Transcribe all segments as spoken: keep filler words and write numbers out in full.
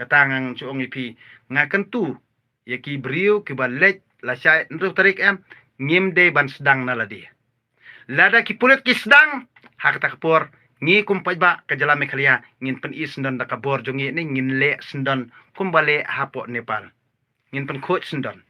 Tang ngan shu ong ïa phi, nga kyntu ïa ki briew kiba leit lashai hynriew tarik em, ngim dei ban sdang na lade. Lada ki pulit ki sdang, ha kata ka por, ngi kum paidbah ka jylla Meghalaya, ngin pyni syndon da ka bor jong ngi ne ngin leh syndon kumba leh hapoh Nepal. Ngin pynkhuid syndon.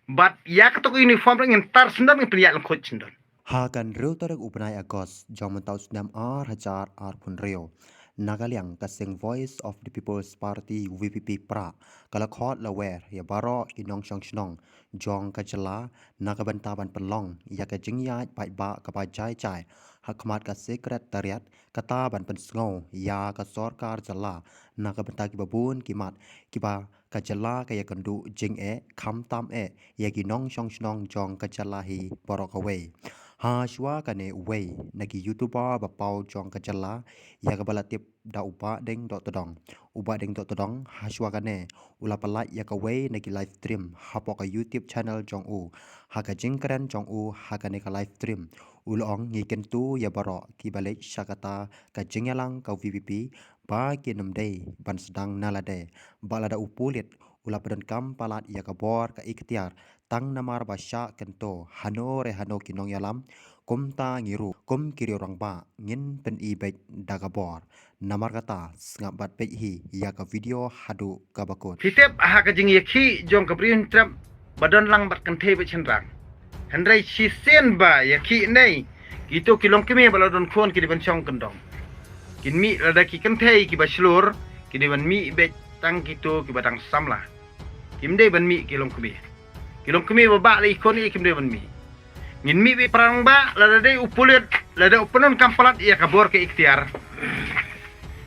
Bad ïa kato ka uniform ruh ngin tar syndon, ngin pynïaid lyngkhuid syndon. Ha ka hynriew tarik u bnai August, jong mynta u snem ar hajar arphew hynriew, na ka liang ka seng Voice of the People's Party, V P P, Prah, ka la khot la wer ïa baroh ki nongshong shnong jong ka jylla na ka bynta ban pynlong ïa ka jingïaid paidbah kaba jai jai ha khmat ka Secretariat, kata ban pynsngew ïa ka sorkar jylla na ka bynta kiba bun ki mat kiba ka jylla ka ïakynduh jingeh, khamtam eh ïa ki nongshong shnong jong ka jylla hi baroh kawei. Hashwa kane uwei na ki YouTuber ba paw jong ka jylla, ïa kaba la tip da u Bah Deng Dohtdong. U Bah Deng Dohtdong hashwa kane u la pyllait ïa kawei na ki live stream hapoh ka YouTube channel jong u. Ha ka jingkren jong u ha kane ka live stream, u la ong, ngi kyntu ïa baroh kiba leit sha kata ka jingïalang ka V P P ba kin ym dei ban sdang na lade. Bad lada u pulit u la pyndonkam palat ïa ka bor ka iktiar tang namar ba shah kynto hano re hano ki nongïalam, kumta ngi ruh kum ki riew rangbah ngin pyni beit da ka bor. Namar kata, sngap bad peit hi ïa ka video haduh kaba kut. Phi tip ha ka jingïakhih jong ka Briew Hynñiewtrep ba don lang bad kynthei bad shynrang. Hynrei shisien ba ïakhih ne, kito ki longkmie ba la don khun ki dei ban shong kyndong. Kin mih lada ki kynthei kiba shlur, ki dei ban mih beit tang kito kiba dang samla. Kim dei ban mih ki longkmie. Ki longkmie ba bah la i khun i kim dei ban mih. Ngin mih beit para rangbah, lada dei u pulit, lada u pyndonkam palat ïa ka bor ka iktiar.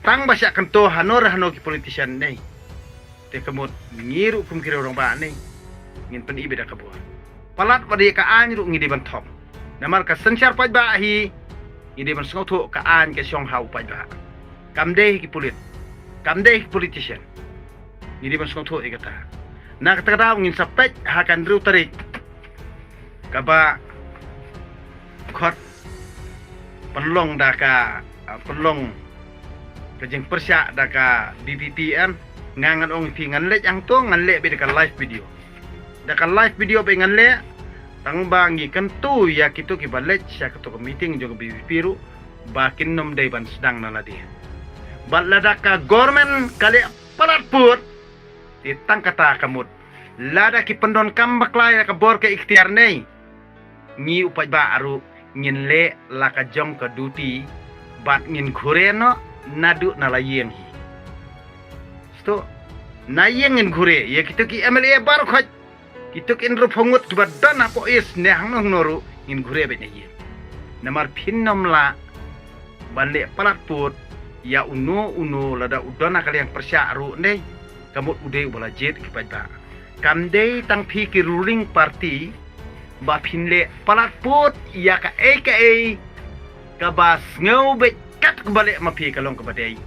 Tang ba shah kynto hano re hano ki politician ne. Te ka mut ngi ruh kum ki riew rangbah ne, ngin pyni beit da ka bor. Palat bad ïa ka aiñ ruh ngi dei ban thok. Namar ka synshar paidbah hi, ngi dei ban sngewthuh ka aiñ ka shong ha u paidbah. Kam dei ki pulit, kam dei ki politician. Ngi dei ban sngewthuh ïa kata. Na kata ka daw ngin sa peit ha ka hynriew tarik kaba khot pynlong da ka, ah, pynlong ka jingpyrshah da ka V P P. Nga ngan ong ïa phi, ngan leit hangto, ngan leh beit da ka live video. Da ka live video beit ngan leh, tang ba ngi kyntu ïa kito kiba leit sha kato ka meeting jong ka V P P ruh ba kin ym dei ban sdang na lade. Bad lada ka government ka leh palat put, te tang kata ka mut. Lada ki pyndonkam bakla ïa ka bor ka iktiar ne, ngi u paidbah ruh ngin leh la ka jong ka duty bad ngin khure noh naduh na la ïing hi. Sto, na ïing ngin khure, ïa kito ki M L A baroh khoit, kito ki hynriewphew ngut kiba don hapoh East ne hangno hangno ruh ngin khure beit na ïing. Namar phin ym lah ban leh palat put ïa uno uno, lada u don ha ka liang pyrshah ruh ne, ka mut u dei uba la jied ki paidbah. Kam dei tang phi ki ruling party ba phin leh palat put ïa kaei kaei kaba sngew beit kat kaba leh ma phi ka long kaba dei.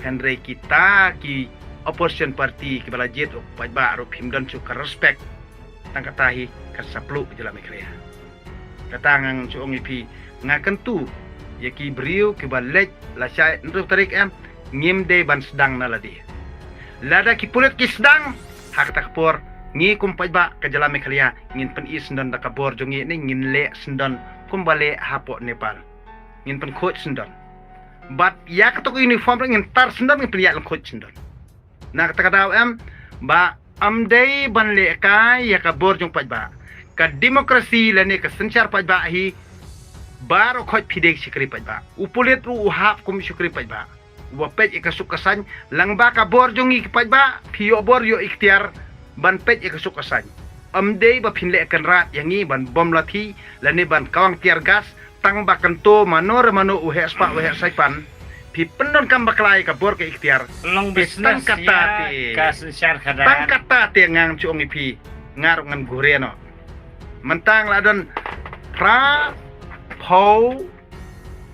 Hynrei kita ki opposition party kiba la jied u paidbah ruh phim don shuh ka respect. Tang kata hi ka sa pluh ka jylla Meghalaya. Kata ngan shu ong ïa phi, nga kyntu ïa ki briew kiba leit lashai hynriew tarik em, ngim dei ban sdang na lade. Lada ki pulit ki sdang, ha kata ka por ngi kum paidbah ka jylla Meghalaya ngin pyni syndon da ka bor jong ngi ne ngin leh syndon kumba leh hapoh Nepal. Ngin pynkhuid syndon. Bad ïa kato ka uniform ruh ngin tar syndon, ngin pynïaid lyngkhuid syndon. Na kata ka daw em, ba ym dei ban lehkai ïa ka bor jong paidbah. Ka demokrasi lane ka synshar paidbah hi, baroh khoit phi dei shakri paidbah. U pulit ruh u hap kum shakri paidbah. Uba peit ïa ka suk ka saiñ, lang ba ka bor jong ngi ki paidbah, phi ïoh bor ïoh iktiar ban peit ïa ka suk ka saiñ. Ym dei ba phin leh kynrad ïa ngi ban bom lathi lane ban kawang tear gas, tang ba kynto mano re mano, u heh spah u heh saipan. Phi pyndonkam bakla ïa ka bor ka iktiar. Long business, tang kata te, ka synshar khadar. Tang kata te ngan shu ong ïa phi, nga ruh ngan khure noh. Mynta nga la don phra phew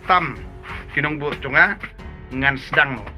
tam ki nongbuh jong nga, ngan sdang noh.